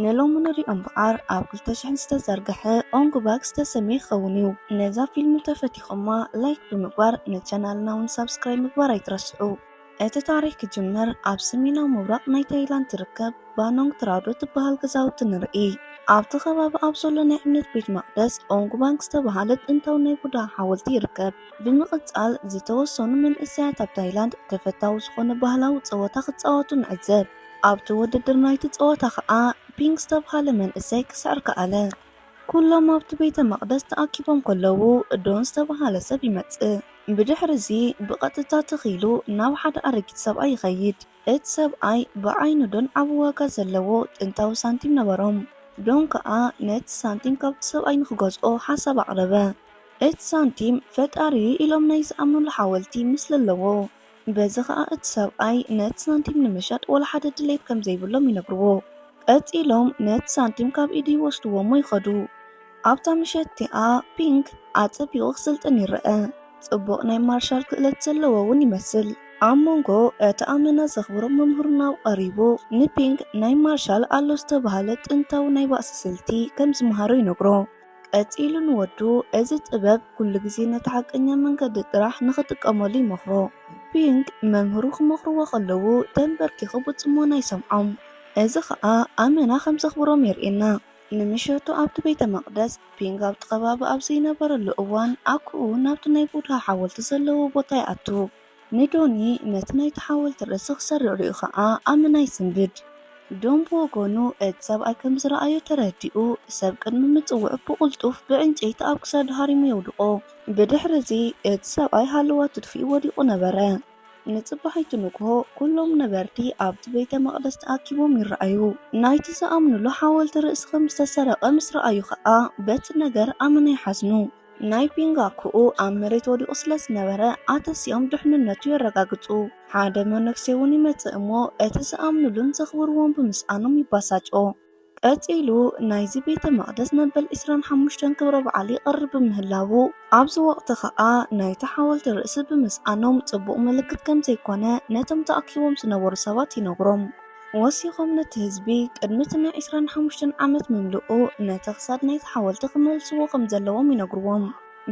ንሎሚ ንሪኦ እምበኣር ኣብ ክልተ ሽሕን ዝተዘርግሐ ኦንግ ባክ ዝተሰምየ ክኸውን እዩ። ነዛ ፊልም ተፈቲኹማ ላይክ ብምግባር ንቻናልና እውን ሳብስክራይብ ምግባር ኣይትረስዑ። እቲ ታሪኽ ክጅምር ኣብ ሰሜናዊ ምብራቕ ናይ ታይላንድ ትርከብ ባኖንግ ትራዶ ትበሃል ገዛውቲ ንርኢ። ኣብቲ ከባቢ ኣብ ዘሎ ናይ እምነት ቤት መቕደስ ኦንግ ባንክ ዝተባህለ ጥንታዊ ናይ ቡድሃ ሓወልቲ ይርከብ። ብምቕጻል ዝተወሰኑ መንእሰያት ኣብ ታይላንድ ተፈታዊ ዝኾነ ባህላዊ ጸወታ ክጻወቱ ንዕዘብ። ኣብቲ ውድድር ናይቲ ጸወታ ኸኣ ፒንግ ዝተባህለ መንእሰይ ክስዕር ከኣለ። ኩሎም ኣብቲ ቤተ መቕደስ ተኣኪቦም ከለዉ ዶን ዝተባህለ ሰብ ይመጽእ። ብድሕሪ እዚ ብቐጥታ ትኽ ኢሉ ናብ ሓደ ኣረጊት ሰብኣይ ይኸይድ። እቲ ሰብኣይ ብዓይኑ ዶን ዓቢ ዋጋ ዘለዎ ጥንታዊ ሳንቲም ነበሮም። ዶን ከኣ ነቲ ሳንቲም ካብቲ ሰብኣይ ንኽገዝኦ ሓሳብ ኣቕረበ። እቲ ሳንቲም ፈጣሪ'ዩ ኢሎም ናይ ዝኣምኑሉ ሓወልቲ ምስሊ ኣለዎ። በዚ ኸኣ እቲ ሰብኣይ ነቲ ሳንቲም ንምሻጥ ወላ ሓደ ድሌት ከም ዘይብሎም ይነግርዎ። ቀጺሎም ነቲ ሳንቲም ካብ ኢዱ ይወስድዎ እሞ ይኸዱ። ኣብታ ምሸት እቲኣ ፒንግ ኣጸቢቑ ክስልጥን ይረአ። ጽቡቕ ናይ ማርሻል ክእለት ዘለዎ እውን ይመስል። ኣብ መንጎ እቲ ኣመና ዘኽብሮ መምህሩ ናብ ቀሪቡ ንፒንግ ናይ ማርሻል ኣሎ ዝተባህለ ጥንታዊ ናይ ባእሲ ስልቲ ከም ዝመሃሮ ይነግሮ። ቀጺሉ ንወዱ እዚ ጥበብ ኩሉ ግዜ ነቲ ሓቀኛ መንገዲ ጥራሕ ንኽጥቀመሉ ይመኽሮ። ፒንግ መምህሩ ክመኽርዎ ከለዉ ተንበርኪኹ ብጽሞና ይሰምዖም። እዚ ኸኣ ኣመና ከም ዘኽብሮም የርእየና። ንምሸቱ ኣብቲ ቤተ መቕደስ ፒንግ ኣብቲ ከባቢ ኣብ ዘይነበረሉ እዋን ኣኩኡ ናብቲ ናይ ቡድሃ ሓወልቲ ዘለዎ ቦታ ይኣቱ። ንዶኒ ነቲ ናይቲ ሓወልቲ ርእሲ ክሰርዕ ሪኡ ኸኣ ኣመና ይስንብድ። ዶን ብወገኑ እቲ ሰብኣይ ከም ዝረኣዮ ተረዲኡ ሰብ ቅድሚ ምጽውዑ ብቕልጡፍ ብዕንጨይቲ ኣብ ክሳዱ ሃሪሙ የውድቖ። ብድሕሪ እዚ እቲ ሰብኣይ ሃለዋቱ ድፊኡ ወዲቑ ነበረ። ንጽባሒቱ ንግሆ ኩሎም ነበርቲ ኣብቲ ቤተ መቕደስ ተኣኪቦም ይረኣዩ። ናይቲ ዝኣምኑሉ ሓወልቲ ርእሲ ከም ዝተሰረቐ ምስ ረኣዩ ኸኣ በቲ ነገር ኣመና ይሓዝኑ። ናይ ፒንግ ኣኩኡ ኣብ መሬት ወዲቑ ስለ ዝነበረ ኣተሲኦም ድሕንነቱ የረጋግጹ። ሓደ መነኩሴ እውን ይመጽእ እሞ እቲ ዝኣምኑሉን ዘኽብርዎን ብምስኣኖም ይባሳጮ። ቀጺሉ ናይዚ ቤተ መቕደስ መበል ዕስራን ሓሙሽተን ክብረ በዓል ይቐርብ ብምህላዉ ኣብዚ ወቕቲ ኸኣ ናይቲ ሓወልቲ ርእሲ ብምስኣኖም ጽቡቕ ምልክት ከም ዘይኮነ ነቶም ተኣኪቦም ዝነበሩ ሰባት ይነግሮም። ወሲኾም ነቲ ህዝቢ ቅድሚ እቲ ናይ ዕስራን ሓሙሽተን ዓመት ምምልኡ ነቲ ክሳድ ናይቲ ሓወልቲ ክመልስዎ ከም ዘለዎም ይነግርዎም።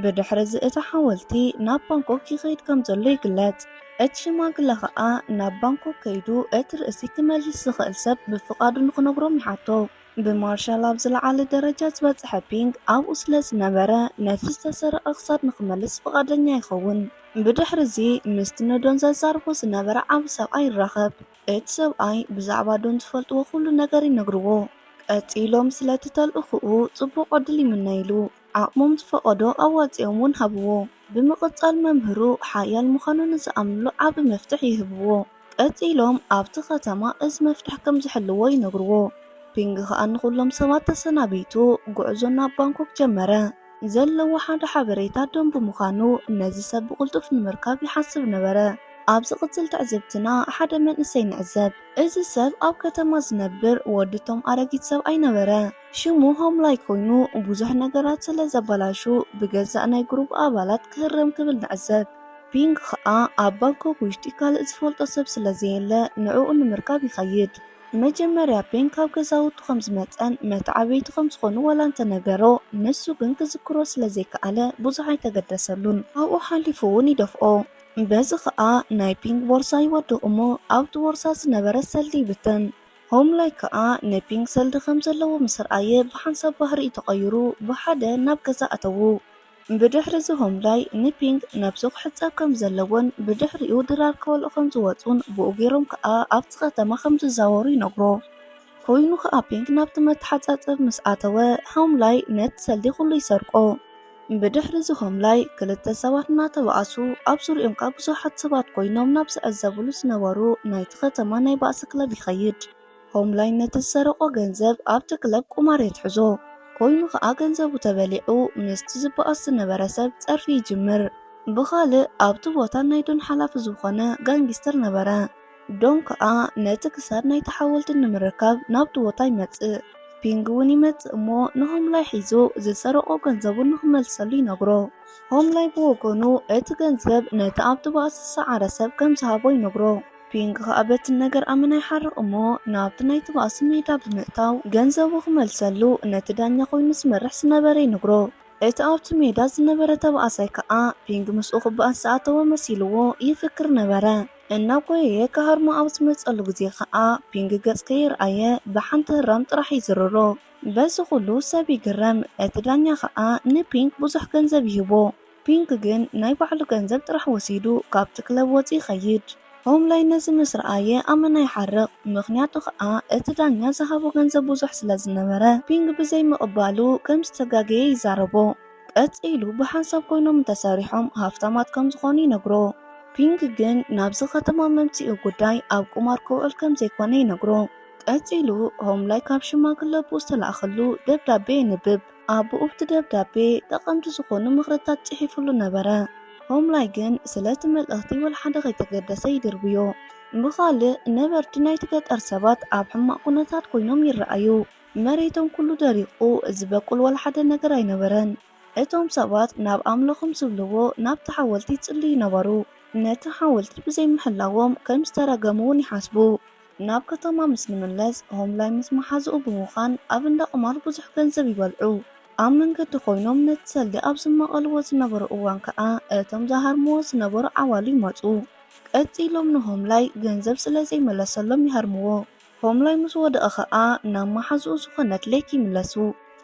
ብድሕሪ እዚ እቲ ሓወልቲ ናብ ባንኮክ ይኸይድ ከም ዘሎ ይግለጽ። እቲ ሽማግለ ኸኣ ናብ ባንኮክ ከይዱ እቲ ርእሲ ክመልስ ዝኽእል ሰብ ብፍቓዱ ንኽነግሮም ይሓቶ። ብማርሻል ኣብ ዝለዓለ ደረጃ ዝበጽሐ ፒንግ ኣብኡ ስለ ዝነበረ ነቲ ዝተሰረቐ ክሳድ ንኽመልስ ፍቓደኛ ይኸውን። ብድሕሪ እዚ ምስቲ ንዶን ዘዛርቦ ዝነበረ ዓቢ ሰብኣይ ይራኸብ። እቲ ሰብኣይ ብዛዕባ ዶን ዝፈልጥዎ ኩሉ ነገር ይነግርዎ። ቀጺሎም ስለቲ ተልእኾኡ ጽቡቕ ዕድል ይምነይሉ። ዓቕሞም ዝፈቐዶ ኣዋጺኦም እውን ሃብዎ። ብምቕጻል መምህሩ ሓያል ምዃኑ ንዝኣምንሉ ዓቢ መፍትሕ ይህብዎ። ቀጺሎም ኣብቲ ከተማ እዚ መፍትሕ ከም ዝሕልዎ ይነግርዎ። ፒንግ ኸኣ ንኹሎም ሰባት ተሰናቢቱ ጉዕዞ ናብ ባንኮክ ጀመረ። ዘለዎ ሓደ ሓበሬታ ዶን ብምዃኑ ነዚ ሰብ ብቕልጡፍ ንምርካብ ይሓስብ ነበረ። ኣብ ዝቕጽል ትዕዝብትና ሓደ መንእሰይ ንዕዘብ። እዚ ሰብ ኣብ ከተማ ዝነብር ወዲ ቶም ኣረጊት ሰብኣይ ነበረ። ሽሙ ሆም ላይ ኮይኑ ብዙሕ ነገራት ስለ ዘበላሹ ብገዛእ ናይ ግሩፕ ኣባላት ክህረም ክብል ንዕዘብ። ፒንግ ኸኣ ኣብ ባንኮክ ውሽጢ ካልእ ዝፈልጦ ሰብ ስለ ዘየለ ንዕኡ ንምርካብ ይኸይድ። መጀመርያ ፒንግ ካብ ገዛውቱ ከም ዝመጸን መተዓብይቲ ከም ዝኾኑ ዋላ እንተነገሮ ንሱ ግን ክዝክሮ ስለ ዘይከኣለ ብዙሕ ኣይተገደሰሉን። ኣብኡ ሓሊፉ እውን ይደፍኦ። በዚ ኸኣ ናይ ፒንግ ቦርሳ ይወድቕ እሞ ኣብቲ ቦርሳ ዝነበረ ሰልዲ ይብተን። ሆም ላይ ከኣ ንፒንግ ሰልዲ ከም ዘለዎ ምስ ረኣየ ብሓንሳብ ባህሪኡ ተቐይሩ ብሓደ ናብ ገዛ ኣተዉ። ብድሕሪ እዚ ሆም ላይ ንፒንግ ነብሱ ክሕጸብ ከም ዘለዎን ብድሕሪኡ ድራር ክበልዑ ከም ዝወጹን ብኡ ገይሮም ከኣ ኣብቲ ከተማ ከም ዝዛወሩ ይነግሮ። ኮይኑ ከኣ ፒንግ ናብቲ መተሓጻጸቢ ምስ ኣተወ ሆም ላይ ነቲ ሰልዲ ኩሉ ይሰርቆ። ብድሕሪ እዚ ሆም ላይ ክልተ ሰባት እናተባኣሱ ኣብ ዙሪኦም ከኣ ብዙሓት ሰባት ኮይኖም ናብ ዝዕዘብሉ ዝነበሩ ናይቲ ከተማ ናይ ባእሲ ክለብ ይኸይድ። ሆም ላይ ነቲ ዝሰረቆ ገንዘብ ኣብቲ ክለብ ቁማር የትሕዞ። ኮይኑ ኸኣ ገንዘቡ ተበሊዑ ምስቲ ዝበኣስ ዝነበረ ሰብ ጸርፊ ይጅምር። ብኻልእ ኣብቲ ቦታ ናይ ዶን ሓላፊ ዝኾነ ጋንጊስተር ነበረ። ዶን ከኣ ነቲ ክሳድ ናይቲ ሓወልቲ ንምርካብ ናብቲ ቦታ ይመጽእ። ፒንግ እውን ይመጽእ እሞ ንሆም ላይ ሒዙ ዝሰረቆ ገንዘቡ ንኽመልሰሉ ይነግሮ። ሆም ላይ ብወገኑ እቲ ገንዘብ ነቲ ኣብቲ ባእሲ ዝሰዓረ ሰብ ከም ዝሃቦ ይነግሮ። ፒንግ ከኣ በቲ ነገር ኣመና ይሓርቕ እሞ ናብቲ ናይቲ ባእሲ ሜዳ ብምእታው ገንዘቡ ክመልሰሉ ነቲ ዳኛ ኮይኑ ዝመርሕ ዝነበረ ይነግሮ። እቲ ኣብቲ ሜዳ ዝነበረ ተባእሳይ ከኣ ፒንግ ምስኡ ክበኣስ ዝኣተወ መሲልዎ ይፍክር ነበረ። እናጎየየ ክሃርሞ ኣብ ዝመጸሉ ግዜ ከኣ ፒንግ ገጽ ከየርኣየ ብሓንቲ ህራም ጥራሕ ይዝርሮ። በዚ ኩሉ ሰብ ይግረም። እቲ ዳኛ ከኣ ንፒንግ ብዙሕ ገንዘብ ይህቦ። ፒንግ ግን ናይ ባዕሉ ገንዘብ ጥራሕ ወሲዱ ካብቲ ክለብ ወጺኡ ይኸይድ። ሆምላይ ነዚ ምስ ረኣየ ኣመና ይሓርቕ። ምኽንያቱ ከኣ እቲ ዳኛ ዝሃቦ ገንዘብ ብዙሕ ስለ ዝነበረ ፒንግ ብዘይ ምቕባሉ ከም ዝተጋገየ ይዛረቦ። ቀጺሉ ብሓንሳብ ኮይኖም እንተሰሪሖም ሃፍታማት ከም ዝኾኑ ይነግሮ። ፒንግ ግን ናብዚ ከተማ መምጺኡ ጉዳይ ኣብ ቁማር ክውዕል ከም ዘይኮነ ይነግሮ። ቀጺሉ ሆምላይ ካብ ሽማግለ ኣቦኡ ዝተላእኸሉ ደብዳቤ የንብብ። ኣቦኡ ኣብቲ ደብዳቤ ጠቐምቲ ዝኾኑ ምኽርታት ጽሒፉሉ ነበረ። ሆምላይ ግን ስለቲ መልእኽቲ ወላ ሓደ ከይተገደሰ ይድርብዮ። ብኻልእ ነበርቲ ናይቲ ገጠር ሰባት ኣብ ሕማቕ ኩነታት ኮይኖም ይረኣዩ። መሬቶም ኩሉ ደሪቑ ዝበቁል ወላ ሓደ ነገር ኣይነበረን። እቶም ሰባት ናብ ኣምልኾም ዝብልዎ ናብቲ ሓወልቲ ይጽልዩ ነበሩ። ነቲ ሓወልቲ ብዘይምሕላዎም ከም ዝተረገሙ እውን ይሓስቡ። ናብ ከተማ ምስ ንምለስ ሆምላይ ምስ መሓዝኡ ብምዃን ኣብ እንዳ ቁማር ብዙሕ ገንዘብ ይበልዑ። ኣብ መንገዲ ኮይኖም ነቲ ሰልዲ ኣብ ዝማቐልዎ ዝነበሩ እዋን ከኣ እቶም ዝሃርምዎ ዝነበሩ ዓዋሉ ይመጹ። ቀጺሎም ንሆምላይ ገንዘብ ስለ ዘይመለሰሎም ይሃርምዎ። ሆምላይ ምስ ወደቐ ከኣ ናብ መሓዝኡ ዝኾነት ሌክ ይምለሱ።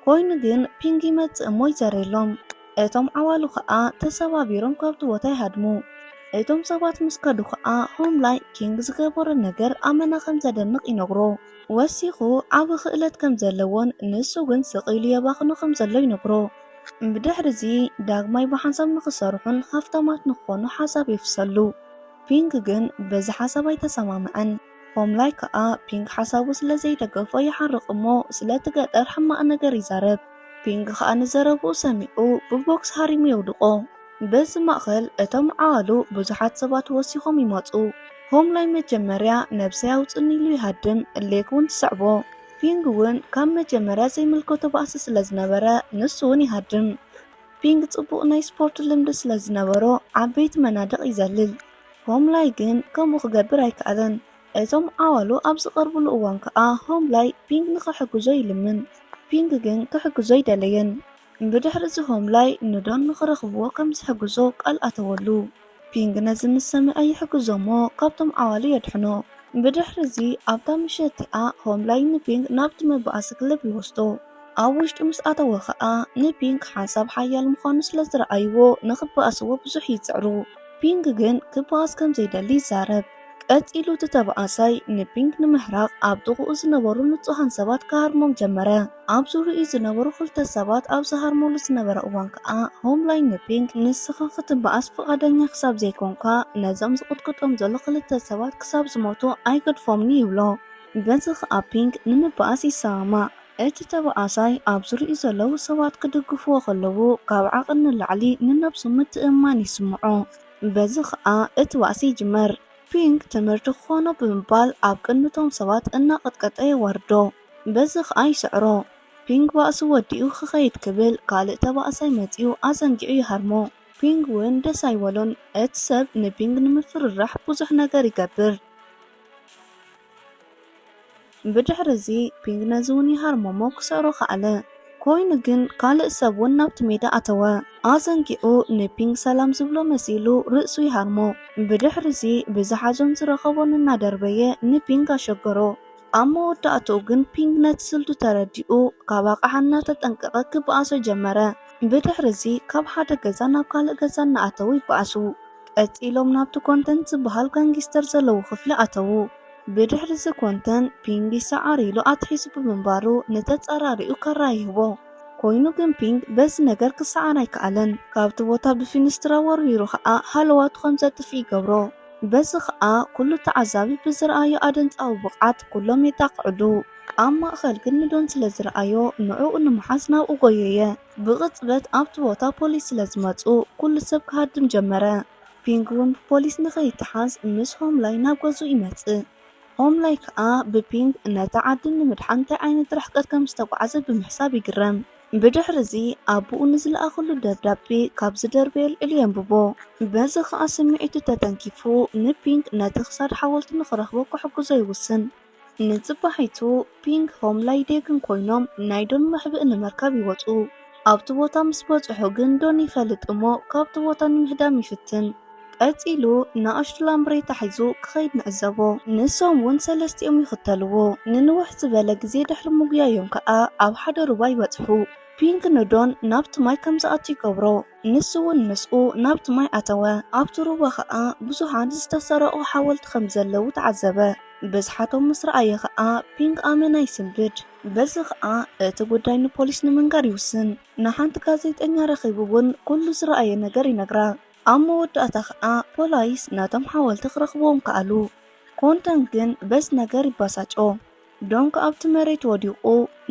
ኮይኑ ግን ፒንግ ይመጽእ እሞ ይዘርየሎም። እቶም ዓዋሉ ከኣ ተሰባቢሮም ካብቲ ቦታ ይሃድሙ። እቶም ሰባት ምስ ከዱ ከኣ ሆምላይ ፒንግ ዝገበሮ ነገር ኣመና ከም ዘደንቕ ይነግሮ። ወሲኹ ዓቢ ክእለት ከም ዘለዎን ንሱ ግን ስቕ ኢሉ የባኽኖ ከም ዘሎ ይነግሮ። ብድሕሪዚ ዳግማይ ብሓንሳብ ንኽሰርሑን ሃፍታማት ንኽኾኑ ሓሳብ የፍሰሉ። ፒንግ ግን በዚ ሓሳብ ኣይተሰማምዐን። ሆምላይ ከኣ ፒንግ ሓሳቡ ስለ ዘይደገፎ ይሓርቕ እሞ ስለቲ ገጠር ሕማቕ ነገር ይዛረብ። ፒንግ ከኣ ንዘረብኡ ሰሚዑ ብቦክስ ሃሪሙ የውድቖ። በዚ ማእኸል እቶም ዓዋሉ ብዙሓት ሰባት ወሲኾም ይመጹ። ሆምላይ መጀመርያ ነብሰይ ኣውጽኒ ኢሉ ይሃድም፣ ሌክ እውን ትስዕቦ። ፒንግ እውን ካብ መጀመርያ ዘይምልከቶ ባእሲ ስለ ዝነበረ ንሱ እውን ይሃድም። ፒንግ ጽቡቕ ናይ ስፖርት ልምዲ ስለ ዝነበሮ ዓበይቲ መናድቕ ይዘልል። ሆምላይ ግን ከምኡ ክገብር ኣይከኣለን። እቶም ዓዋሉ ኣብ ዝቐርብሉ እዋን ከኣ ሆምላይ ፒንግ ንኽሕግዞ ይልምን። ፒንግ ግን ክሕግዞ ኣይደለየን። ብድሕሪ እዚ ሆምላይ ንዶን ንኽረኽብዎ ከም ዝሕግዞ ቃል ኣተወሉ። ፒንግ ነዚ ምስ ሰምዐ ይሕግዞ እሞ ካብቶም ዓዋሉ የድሕኖ። ብድሕሪ እዚ ኣብታ ምሸት እቲኣ ሆምላይ ንፒንግ ናብቲ መባኣሲ ክለብ ይወስዶ። ኣብ ውሽጢ ምስ ኣተወ ኸኣ ንፒንግ ሓንሳብ ሓያል ምዃኑ ስለ ዝረኣይዎ ንኽበኣስዎ ብዙሕ ይጽዕሩ። ፒንግ ግን ክበኣስ ከም ዘይደሊ ይዛረብ። ቀጺሉ እቲ ተበኣሳይ ንፒንግ ንምሕራቕ ኣብ ጥቕኡ ዝነበሩ ንጹሃን ሰባት ክሃርሞም ጀመረ። ኣብ ዙርያኡ ዝነበሩ ክልተ ሰባት ኣብ ዝሃርመሉ ዝነበረ እዋን ከኣ ሆምላይ ንፒንግ ንስኻ ክትበኣስ ፍቓደኛ ክሳብ ዘይኮንካ ነዞም ዝቕጥቅጦም ዘሎ ክልተ ሰባት ክሳብ ዝሞቱ ኣይገድፎምኒ ይብሎ። በዚ ኸኣ ፒንግ ንምበኣስ ይሰማማዕ። እቲ ተበኣሳይ ኣብ ዙርያኡ ዘለዉ ሰባት ክድግፍዎ ከለዉ ካብ ዓቕን ንላዕሊ ንነብሱ ምትእምማን ይስምዖ። በዚ ኸኣ እቲ ባእሲ ይጅመር። ፒንግ ትምህርቲ ክኾኖ ብምባል ኣብ ቅድሚ እቶም ሰባት እናቐጥቀጠ የዋርዶ። በዚ ኸኣ ይስዕሮ። ፒንግ ባእሱ ወዲኡ ክኸይድ ክብል ካልእ ተባእሳይ መጺኡ ኣዘንጊዑ ይሃርሞ። ፒንግ እውን ደስ ኣይበሎን። እቲ ሰብ ንፒንግ ንምፍርራሕ ብዙሕ ነገር ይገብር። ብድሕሪ እዚ ፒንግ ነዚ እውን ይሃርሞ እሞ ክስዕሮ ከኣለ። ኮይኑ ግን ካልእ ሰብ እውን ናብቲ ሜዳ ኣተወ። ኣዘንጊዑ ንፒንግ ሰላም ዝብሎ መሲሉ ርእሱ ይሃርሞ። ብድሕሪ እዚ ብዝሓዞን ዝረኸቦን እናደርበየ ንፒንግ ኣሸገሮ። ኣብ መወዳእትኡ ግን ፒንግ ነቲ ስልቱ ተረዲኡ ካብ ኣቕሓ እናተጠንቀቐ ክበኣሶ ጀመረ። ብድሕሪ እዚ ካብ ሓደ ገዛ ናብ ካልእ ገዛ እናኣተዉ ይበኣሱ። ቀጺሎም ናብቲ ኮንተንት ዝበሃል ጋንጊስተር ዘለዉ ክፍሊ ኣተዉ። ብድሕሪ እዚ ኮንተንት ፒንግ ይሰዓር ኢሉ ኣትሒዙ ብምንባሩ ንተጻራሪኡ ካራ ይህቦ። ኮይኑ ግን ፒንግ በዚ ነገር ክሰዓር ኣይከኣለን። ካብቲ ቦታ ብፊንስትራ ወርዊሩ ኸኣ ሃለዋቱ ከም ዘጥፍእ ይገብሮ። በዚ ኸኣ ኩሉ ተዓዛቢ ብዝረኣዮ ኣደንጻዊ ብቕዓት ኩሎም የጣቕዕሉ። ኣብ ማእኸል ግን ንዶን ስለ ዝረኣዮ ንዕኡ ንምሓዝ ናብኡ ጎየየ። ብቕጽበት ኣብቲ ቦታ ፖሊስ ስለ ዝመጹ ኩሉ ሰብ ክሃድም ጀመረ። ፒንግ እውን ብፖሊስ ንኸይተሓዝ ምስ ሆምላይ ናብ ገዝኡ ይመጽእ። ሆምላይ ከኣ ብፒንግ ነታ ዓዲ ንምድሓን እንታይ ዓይነት ርሕቀት ከም ዝተጓዕዘ ብምሕሳብ ይግረም። ብድሕሪ እዚ ኣቦኡ ንዝለኣኸሉ ደብዳቤ ካብ ዝደርበየ ኣልዒሉ የንብቦ። በዚ ኸኣ ስምዒቱ ተተንኪፉ ንፒንክ ነቲ ክሳድ ሓወልቲ ንኽረኽቦ ክሕግዞ ይውስን። ንጽባሒቱ ፒንክ ሆም ላይ ዴግን ኮይኖም ናይ ዶን መሕብኢ ንምርካብ ይወጹ። ኣብቲ ቦታ ምስ በጽሑ ግን ዶን ይፈልጥ እሞ ካብቲ ቦታ ንምህዳም ይፍትን። ቀጺሉ ንኣሽቱ ላምብሬታ ሒዙ ክኸይድ ንዕዘቦ። ንሶም እውን ሰለስቲኦም ይኽተልዎ። ንንውሕ ዝበለ ግዜ ድሕሪ ምጉያዮም ከኣ ኣብ ሓደ ሩባ ይበጽሑ። ፒንክ ንዶን ናብቲ ማይ ከም ዝኣቱ ይገብሮ። ንሱ እውን ምስኡ ናብቲ ማይ ኣተወ። ኣብቲ ሩባ ከኣ ብዙሓት ዝተሰረቑ ሓወልቲ ከም ዘለዉ ተዓዘበ። ብዝሓቶም ምስ ረኣየ ከኣ ፒንክ ኣመና ይስንብድ። በዚ ከኣ እቲ ጉዳይ ንፖሊስ ንምንጋር ይውስን። ንሓንቲ ጋዜጠኛ ረኺቡ እውን ኩሉ ዝረኣየ ነገር ይነግራ። ኣብ መወዳእታ ከኣ ፖላይስ ነቶም ሓወልቲ ክረኽብዎም ከኣሉ። ኮንተን ግን በዚ ነገር ይባሳጮ። ዶን ከኣ ኣብቲ መሬት ወዲቑ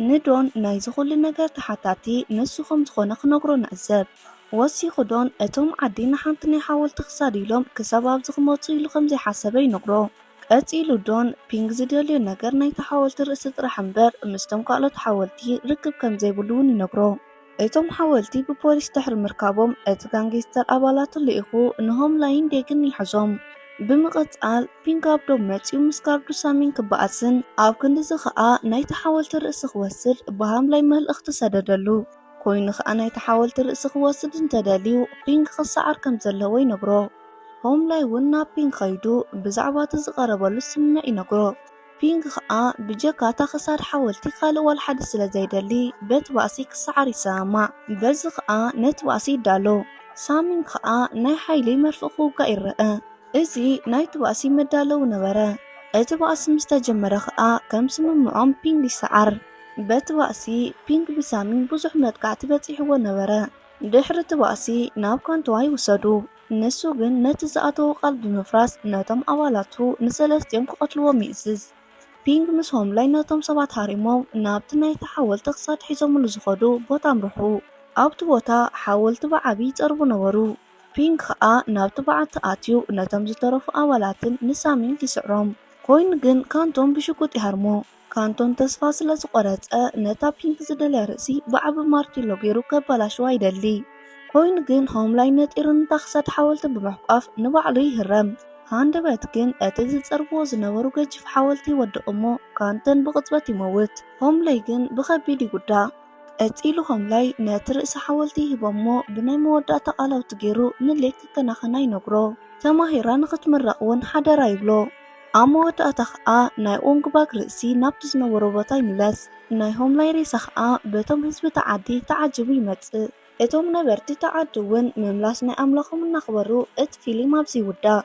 ንዶን ናይዚ ኩሉ ነገር ተሓታቲ ንሱ ከም ዝኾነ ክነግሮ ንዕዘብ። ወሲኹ ዶን እቶም ዓዲ ንሓንቲ ናይ ሓወልቲ ክሳድ ኢሎም ክሳብ ኣብዚ ክመጹ ኢሉ ከም ዘይሓሰበ ይነግሮ። ቀጺሉ ዶን ፒንክ ዝደልዮ ነገር ናይቲ ሓወልቲ ርእሲ ጥራሕ እምበር ምስቶም ካልኦት ሓወልቲ ርክብ ከም ዘይብሉ እውን ይነግሮ። እቶም ሓወልቲ ብፖሊስ ድሕሪ ምርካቦም እቲ ጋንጌስተር ኣባላቱ ልኢኹ ንሆም ላይን ዴግን ይሕዞም። ብምቕጻል ፒንክ ኣብ ዶብ መጺኡ ምስ ጋርዱ ሳሚን ክበኣስን ኣብ ክንድዚ ኸኣ ናይቲ ሓወልቲ ርእሲ ክወስድ ብሃም ላይ መልእኽቲ ሰደደሉ። ኮይኑ ኸኣ ናይቲ ሓወልቲ ርእሲ ክወስድ እንተደልዩ ፒንክ ክሰዓር ከም ዘለዎ ይነግሮ። ሆም ላይ እውን ናብ ፒንክ ኸይዱ ብዛዕባ እቲ ዝቐረበሉ ስምምዕ ይነግሮ። ፒንክ ኸኣ ብጀካ እታ ክሳድ ሓወልቲ ካልእ ዋላ ሓደ ስለ ዘይደሊ በቲ ባእሲ ክሰዓር ይሰማማዕ። በዚ ኸኣ ነቲ ባእሲ ይዳሎ። ሳሚን ኸኣ ናይ ሓይሊ መርፍእ ክውጋእ ይረአ። እዚ ናይቲ ባእሲ መዳለዊ ነበረ። እቲ ባእሲ ምስ ተጀመረ ኸኣ ከም ስምምዖም ፒንክ ይሰዓር። በቲ ባእሲ ፒንክ ብሳሚን ብዙሕ መጥቃዕቲ በጺሕዎ ነበረ። ድሕሪ እቲ ባእሲ ናብ ካንቶዋ ይውሰዱ። ንሱ ግን ነቲ ዝኣተዎ ቃል ብምፍራስ ነቶም ኣባላቱ ንሰለስቲኦም ክቐትልዎም ይእዝዝ። ፒንክ ምስ ሆም ላይ ነቶም ሰባት ሃሪሞም ናብቲ ናይቲ ሓወልቲ ክሳድ ሒዞምሉ ዝኸዱ ቦታ ኣምርሑ። ኣብቲ ቦታ ሓወልቲ ብዓቢ ይጸርቡ ነበሩ። ፒንክ ኸኣ ናብቲ በዓቲ ኣትዩ ነቶም ዝተረፉ ኣባላትን ንሳሚን ይስዕሮም። ኮይኑ ግን ካንቶን ብሽጉጥ ይሃርሞ። ካንቶን ተስፋ ስለ ዝቖረጸ ነታ ፒንክ ዝደልያ ርእሲ ብዓቢ ማርቴሎ ገይሩ ከበላሽዋ ይደሊ። ኮይኑ ግን ሆም ላይ ነጢሩ ነታ ክሳድ ሓወልቲ ብምሕቋፍ ንባዕሉ ይህረም። ሃንደበት ግን እቲ ዝጸርብዎ ዝነበሩ ገጂፍ ሓወልቲ ይወድቕ እሞ ካንቶን ብቕጽበት ይመውት። ሆም ላይ ግን ብኸቢድ ይጉዳእ። ቀጺሉ ሆም ላይ ነቲ ርእሲ ሓወልቲ ይህቦ እሞ ብናይ መወዳእታ ቃላውቲ ገይሩ ንሌክ ክከናኸና ይነግሮ። ተማሂራ ንኽትምረቕ እውን ሓደራ ይብሎ። ኣብ መወዳእታ ኸኣ ናይ ኦንግባግ ርእሲ ናብቲ ዝነበሮ ቦታ ይምለስ። ናይ ሆም ላይ ሬሳ ኸኣ በቶም ህዝቢ እቲ ዓዲ ተዓጂቡ ይመጽእ። እቶም ነበርቲ እቲ ዓዲ እውን ምምላስ ናይ ኣምላኾም እናኽበሩ እቲ ፊልም ኣብዚ ይውዳእ።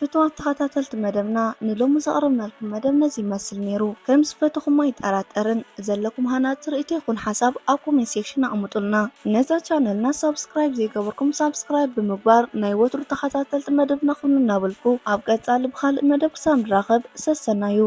ፍቱዋት ተኸታተልቲ መደብና ንሎሚ ዘቕረብናልኩም መደብ ነዚ ይመስል ነይሩ። ከም ዝፈተኹሞ ኣይጠራጠርን። ዘለኩም ሃናጺ ርእይቶ ይኹን ሓሳብ ኣብ ኮሜንት ሴክሽን ኣቕምጡልና። ነዛ ቻነልና ሳብስክራይብ ዘይገበርኩም ሳብስክራይብ ብምግባር ናይ ወትሩ ተኸታተልቲ መደብና ኩኑ እናበልኩ ኣብ ቀጻሊ ብኻልእ መደብ ክሳብ ንራኸብ ሰሰናዩ።